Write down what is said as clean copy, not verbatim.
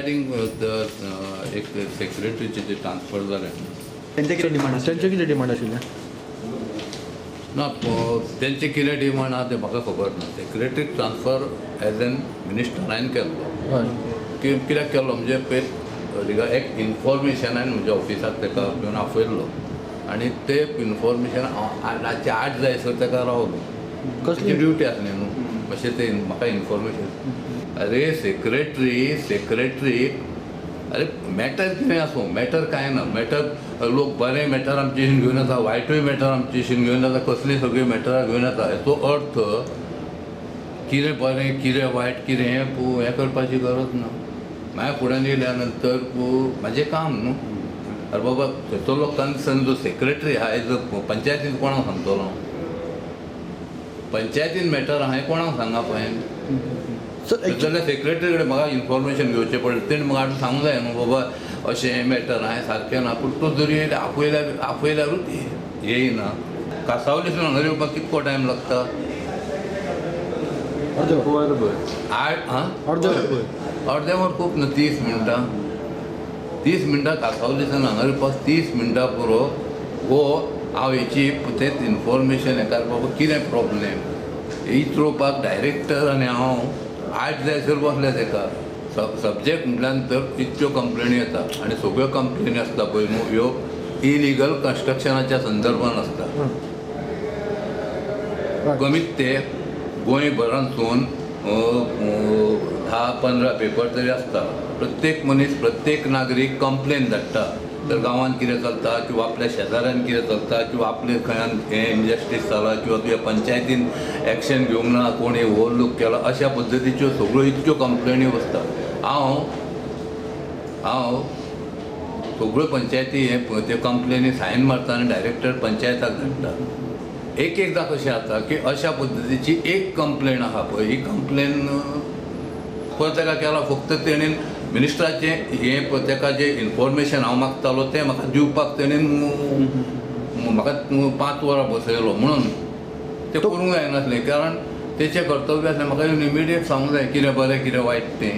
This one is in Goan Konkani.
रिगार्डींग एक सेक्रेटरीचे जे ट्रान्सफर जालें. तेंचे कितें डिमांड आसा? तेंचे कितें डिमांड आशिल्लें? ना, तेंचे कितें डिमांड आहा तें म्हाका खबर ना. Secretary transfer as an minister हांवें केल्लो. की कित्याक केल्लो म्हणजे पळय, एक इन्फॉर्मेशनान म्हज्या ऑफिसाक ताका घेवन आपयल्लो आनी ते इन्फॉर्मेशन हांव रातचें 8 जायसर ताका रावलो. कसली? कसली ड्युटी आसली न्हू, मातशें ते म्हाका इन्फॉर्मेशन. अरे सेक्रेटरी, सेक्रेटरी, अरे मॅटर कितें आसूं, मॅटर कांय ना. मॅटर लोक बरें मॅटर आमचे शीन घेवन येता, वायटूय मॅटर आमचे शीन घेवन येता, कसलीं सगळीं मॅटरां घेवन येता. हेचो अर्थ कितें बरें कितें वायट कितें हें हें करपाची गरज ना. मागीर फुड्यान येयल्या नंतर म्हाजें काम न्हू. अरे बाबा, थंयसरलो कन्सर्न जो सेक्रेटरी आहा, एज पंचायतीन कोणाक सांगतलो? पंचायतीन मॅटर आहा हें कोणाक सांगा पळय? सर, जाल्यार सेक्रेटरी कडेन म्हाका इन्फॉर्मेशन घेवचें पडलें. तेणें म्हाका हाडून सांगूंक जाय न्हू, बाबा अशें हें मॅटर आहा, हें सारकें ना. पूण तो जरी आपयल्यार आपयल्यारूच येयना. कासावलेसून हांगा येवपाक कितको टायम लागता? अर्दें वर. 8, हां. अर्दें वर. अर्दें वर खूब न्हू, 30 मिनटां. 30 मिनटां कासावलेसून हांगा येवपाक 30 मिनटां पुरो. हो हांव हेची तेंच इन्फॉर्मेशन हेका, बाबा कितें प्रॉब्लेम इचरोवपाक डायरेक्टर आनी हांव 8 जायसर बसले तेका. सब्जेक्ट म्हटल्या नंतर इतक्यो कंप्लेनी येता आनी सगळ्यो कंप्लेनी आसता पळय न्हू, ह्यो इलिगल कन्स्ट्रक्शनाच्या संदर्भान आसता. कमीत ते गोंयभरांतसून 10-15 पेपर तरी आसता. प्रत्येक मनीस, प्रत्येक नागरीक कंप्लेन धाडटा, तर गांवांत कितें चलता किंवा आपल्या शेजाऱ्यान कितें चलता किंवा आपले खंयान हें इनजस्टीस जाला किंवा तुज्या पंचायतीन एक्शन घेवंक ना, कोणी ओवरलूक केला, अशा पद्दतीच्यो सगळ्यो इतक्यो कंप्लेनी बसता. हांव हांव सगळ्यो पंचायती हे त्यो कंप्लेनी सायन मारता आनी डायरेक्टर पंचायताक धाडटा. एक एकदां कशें जाता की अशा पद्दतीची एक कंप्लेन आहा पळय, ही कंप्लेन पळय ताका केला, फक्त तेणेन मिनिस्टराचें हें पळय ताका जें इन्फॉर्मेशन हांव मागतालो तें म्हाका दिवपाक तेणेन म्हाका 5 वरां बसयलो. म्हणून तें करूंक जायनासलें, कारण तेचें कर्तव्य आसलें म्हाका इमिडिएट सांगूंक जाय कितें बरें कितें वायट तें.